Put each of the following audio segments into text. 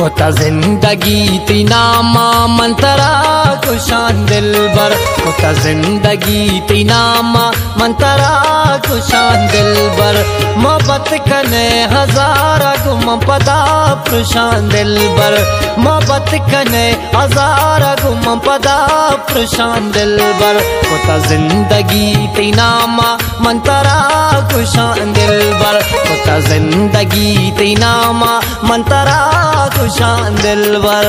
کتا زندگی تئی ناما من ترا گشان دلبر، کتا زندگی تئی ناما من ترا گشان دلبر۔ محبت کنے ہزارا گوں من پدا پرشان دلبر، محبت کنے ہزارا گوں من پدا پرشان دلبر۔ کتا زندگی تئی ناما من ترا گشان دلبر، کتا زندگی تئی ناما من ترا گشان دلبر۔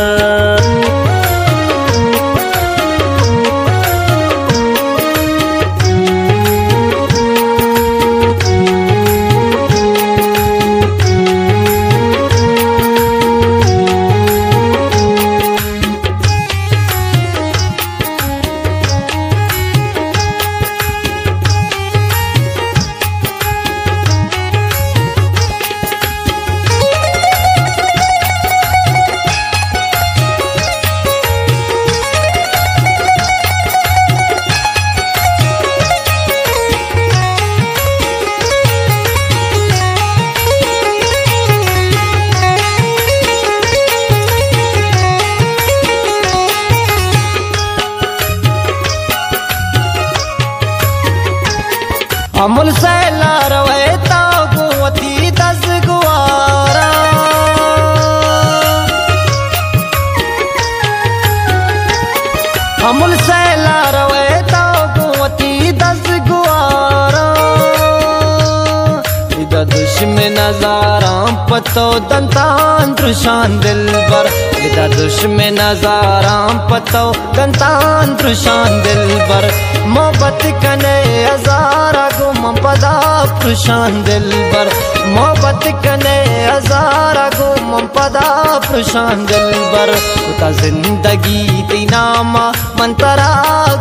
امل سیلا روئے تا گوں وتی دزگوارا۔ امل سیلا روئے تا گوں وتی دزگوارا۔ ادا دشمن ہزاراں پتو دنتان درشان دلبر، ادا دشمن ہزاراں پتو دنتان درشان دلبر۔ محبت کنے ہزارا گوں من پدا پرشان دلبر، محبت کنے ہزارا گوں من پدا پرشان دلبر۔ کتا زندگی تئی ناما من ترا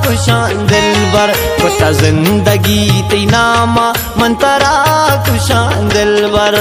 گشان دلبر، کتا زندگی تئی ناما من ترا گشان دلبر۔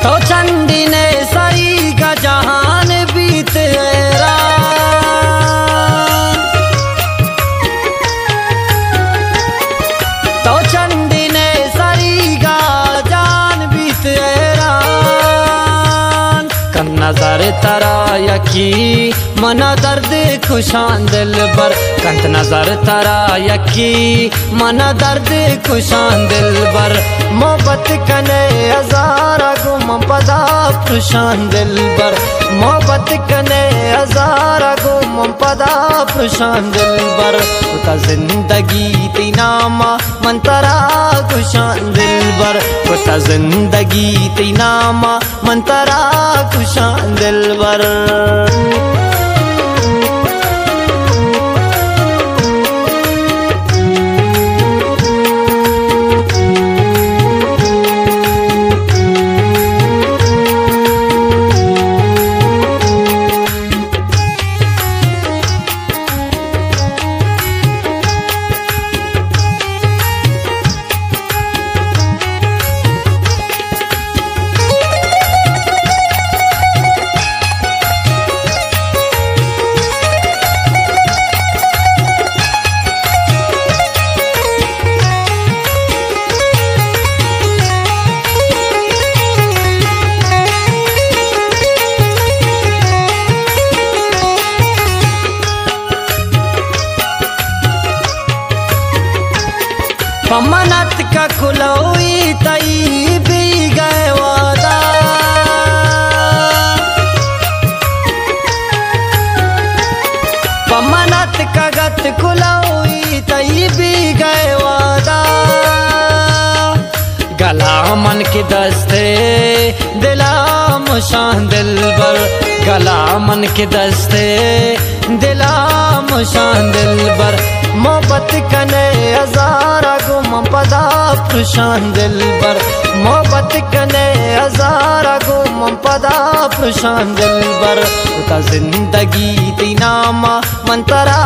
تو چندین سریگا جہان بیت حیران۔ تو چندین سریگا جہان بیت حیران۔ کن نظر ترا یکی منا درد کشان دلبر، کنت نظر ترا یکی منا درد کشان دلبر۔ محبت کنے ہزارا گوں من پدا پرشان دلبر، محبت کنے ہزارا گوں من پدا پرشان دلبر۔ کتا زندگی تئی ناما من ترا گشان دلبر، کتا زندگی تئی ناما من ترا گشان دلبر۔ پمنت کا کلوئی تئی بیگئے وعدہ۔ پمنت کا گت کلوئی تئی بیگئے وعدہ۔ کہ دست ءِ دل ءَ مشاں دلبر، گل ءَ من کہ دست ءِ دل ءَ مشاں دلبر، محبت کن ئے ہزار ءَ گوں من پدا پرشاں دلبر، محبت کن ئے ہزار ءَ گوں من پدا پرشاں دلبر، کتا زندگی تئی نام ءَ من ترا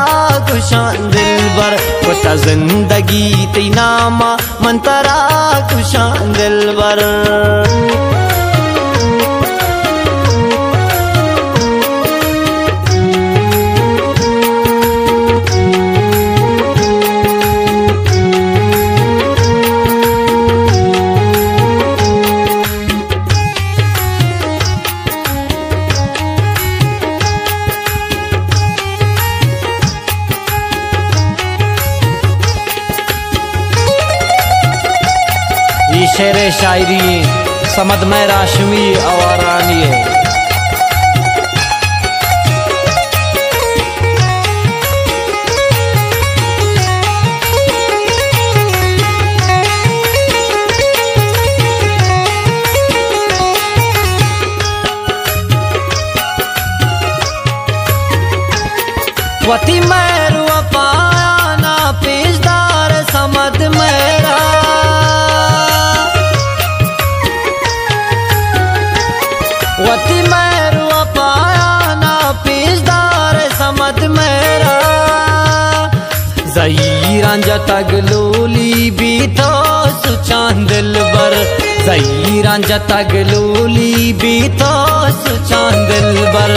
گشاں دلبر، کتا زندگی تئی نام ءَ من ترا گشاں دلبر۔ اے شعر ءِ شاعری صمد مہر ہاشمی آوارانی ءِ۔ وتی مہر وفایانا پیش دار صمد مہرا، وتی مہر وفایانا پیش دار صمد مہرا۔ زہیراں جتگ لولی بی تو سچاں دلبر، زہیراں جتگ لولی بی تو سچاں دلبر،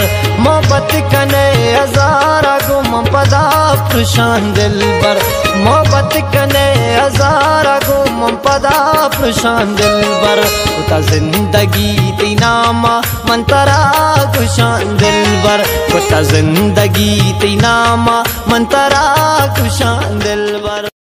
محبت کن ئے ہزار ءَ گوں من پدا پرشاں دلبر، محبت کن ئے ہزار ءَ گوں من پدا پرشاں دلبر، کتا زندگی تئی نام ءَ من ترا گشاں دلبر، کتا زندگی تئی نام ءَ من ترا گشاں دلبر۔